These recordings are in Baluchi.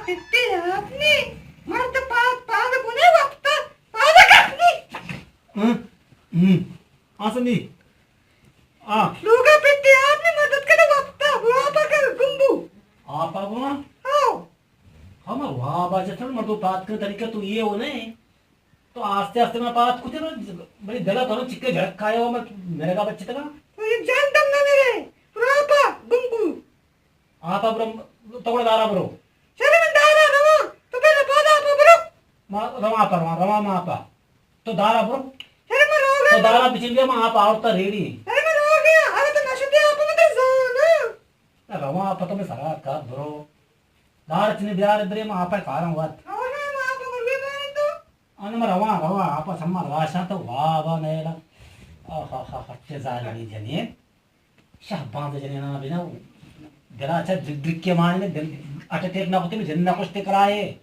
پتے آپ نی، مرد پاد، پاد بنے وپتا، پاد کس نی۔ ہم، ہم۔ آسنی۔ آ۔ لوگا پتے آپ نی، مرد کنے وپتا، وہ آپا کر گمبو۔ آپا بنا؟ ہاں۔ ہم وابا جتن مردو پاد کن طریقہ تو یہ ہو نہیں۔ تو آستے آستے ما پاد کتے نا، بلے دلا تو چکے جھڑک کھایا ہو، میں میرے کا بچے تکا۔ تو یہ جان دم نہ میرے، پراپا گمبو۔ آپا برو، تو گڑا دارا برو۔ شرے من دارا رواں، تو پہلے پادا آپا برو۔ ما رواں آپا، رواں، رواں ما آپا۔ تو دارا برو۔ شرے من روگا۔ تو دارا بچل گیا، ما آپا آورتا ریڈی۔ شرے من روگا، ارے تو نشتے آپا مت زانا۔ نہ، رواں آپا تو میں سرا کار برو۔ دار چنے بیار برے، ما آپا کاراں وات۔ اور ما آپا برو بارے تو۔ آنے ما رواں، رواں، آپا سما راشا تو وابا نیلا۔ آہا ہا ہا، چے زالمی جنین۔ شہباز جنینا بنا دلا چا درکے مانے، دل اٹیک نہ ہوتے، جن نہ کشتے کرائے۔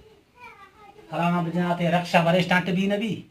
کلانا بجناتے رکشا بریسٹانٹ بھی نبی۔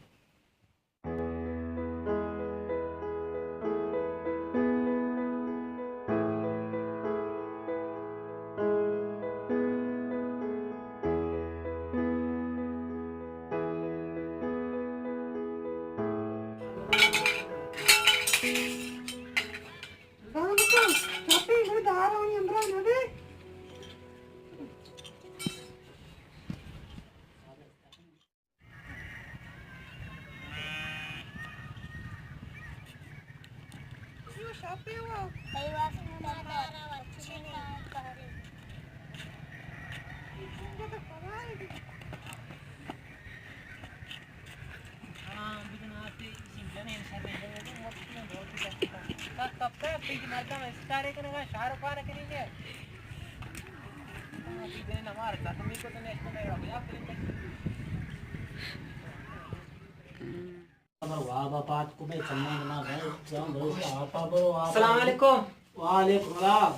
السلام علیکم۔ وعلیکم السلام۔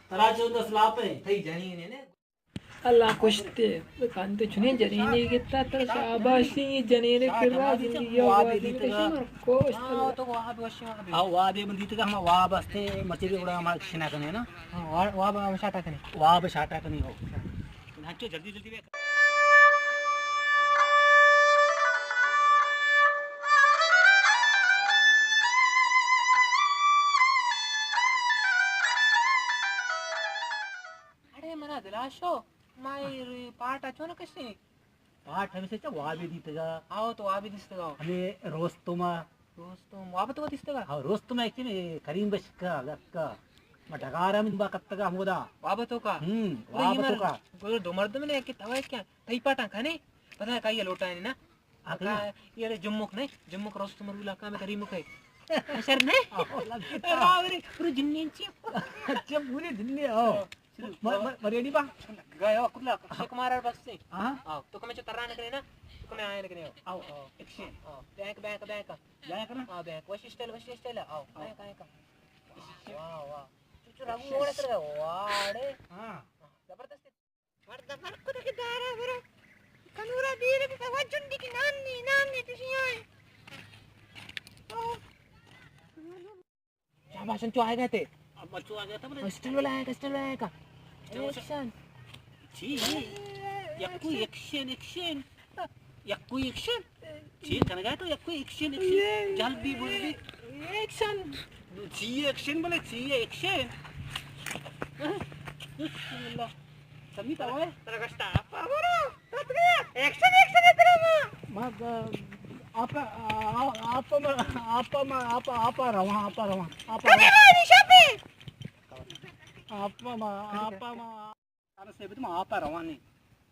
ترا چون دست لاپ ہے؟ تئی جنین ہے نا؟ اللہ کشتے۔ بکن تو چنین جنینے گتا، ترا شاباشی جنینے کرا زندگی آبادی کشی مر کوشت۔ ہاں، تو واب وشی واب۔ ہاں، واب من دیتگا، ہم واب استے، مچے بھی اڑا ہم شنا کنے نا۔ ہاں، واب، واب ہم شاٹا کنے۔ واب شاٹا کنے ہو۔ ہنچو جلدی جلدی بے۔ اڑے منا دلاشو، ما اے پاٹ ء چون کشیں؟ پاٹ ہمیشہ چا وابے دیتگا۔ آؤ تو وابے دیستگا۔ ہمیں روستما۔ روستم، واب تو دیستگا؟ ہاں، روستم ہے کہ کریم بشکا، لکا۔ ما ڈگارا من با کتگا ہمودا۔ واب تو کا؟ ہم، واب تو کا؟ گوشت دو مردم نے کہ تو ہے کیا؟ تئی پاٹاں کھنے؟ پتہ ہے کائی لوٹائیں نا؟ آ، کئی؟ یہ جمک نہیں، جمک روستم رولا کا میں کریمک ہے۔ شر نہیں؟ آہ، لگتا۔ راورے، پورا جنین چی؟ اچھا، پورے جنین، آؤ۔ ہاں۔ م-، م-، م-، ریڈی با؟ گئے ہو، کلا، شیخ مارا بس سے۔ ہاں؟ آؤ، تو کمیں چو تران کرے نا، تو کمیں آئے کرے ہو۔ آؤ، آؤ۔ ایکشن۔ آؤ، بینک، بینک، بینک۔ بینک نا؟ ہاں، بینک۔ وش اسٹائل، وش اسٹائل، آؤ۔ آؤ۔ Bank, bank. واہ، واہ۔ چو، چو، رگو اوڑے تر گئے، واہ، اڑے۔ ہاں۔ زبردست۔ مرد بر کتگ دارا برو۔ کنورا دیر بی تو جنڈی کی نان نی، نان نی تشی آئے۔ تو شاباش، انچو آئے گئے تھے۔ اب بچو آ گیا تھا بلے۔ اسٹل والا آئے گا، اسٹل والا آئے گا۔ اسٹل والا۔ ایکشن۔ چی؟ یکو ایکشن، ایکشن۔ یکو ایکشن۔ چی کنگا تو یکو ایکشن، ایکشن۔ جلدی بول دی۔ ایکشن۔ چی ایکشن بلے، چی ایکشن؟ بسم اللہ۔ سمیت آوائے؟ ترا گشتا، آپ آ برو۔ تت گیا۔ ایکشن، ایکشن اتنا ما۔ ما، آ، آپ، آ، آپ ما، آپ ما، آپ، آپ رواں، آپ رواں، آپ رواں۔ کدے رانی شپے؟ آپ ما، آپ ما۔ انا سے بدم آپ روانی۔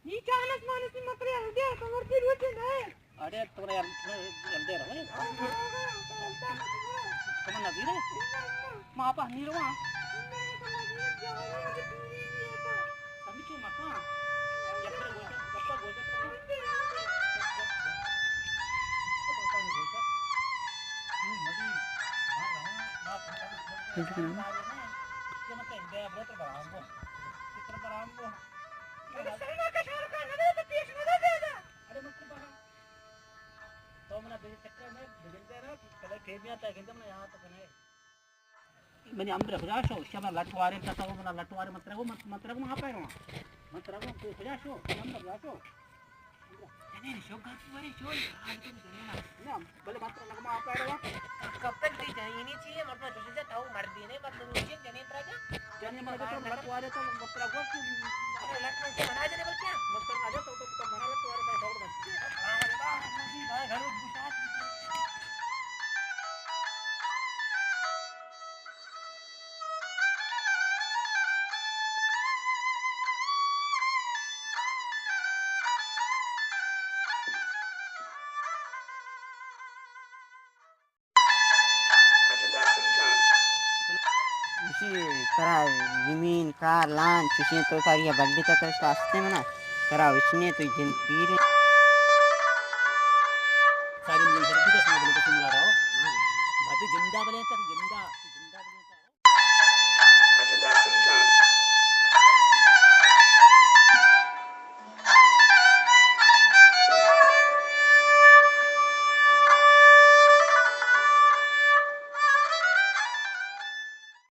نی چانس مانس نی مکرے ہلدے، کمر پیر وچے نہ۔ اڑے تو یار، ہلدے رہے۔ تم نظیر ہے؟ ما آپ ہنی رواں۔ سمجھو مکان۔ منی ہمبرے کجا شو؟ شما لٹ وارے تا تو منا لٹ وارے مت رگو، مت، مت رگو، ما پہ رواں۔ مت رگو، تو کجا شو؟ منی ہمبرے کجا شو؟ جنین شو گپ ورے شو، حال تو جنین۔ نا، بلے مت رگو، ما پہ رواں۔ کب تک دی جنینی چاہیے؟ مت، مت جا تو مردی نے، مت روچے جنین ترا جا۔ جنین مت تو لٹ وارے تو مت رگو کہ ارے لٹ نہ منا جنے بلکہ۔ مت رگو تو، تو، تو منا لٹ وارے تو بس۔ ہاں، ہاں، ہاں، گھر بشاش۔ ایشی ترا زمین، کار، لان، چشیں تو ساری بڈی تا تو اشکا ہستے منا۔ ترا وشنے تو جند پیر۔ ساری مجھے شرطی کا سنا بولے تو سن رہا ہو۔ بھائی تو جندہ بولے تو جندہ، تو جندہ بولے تو۔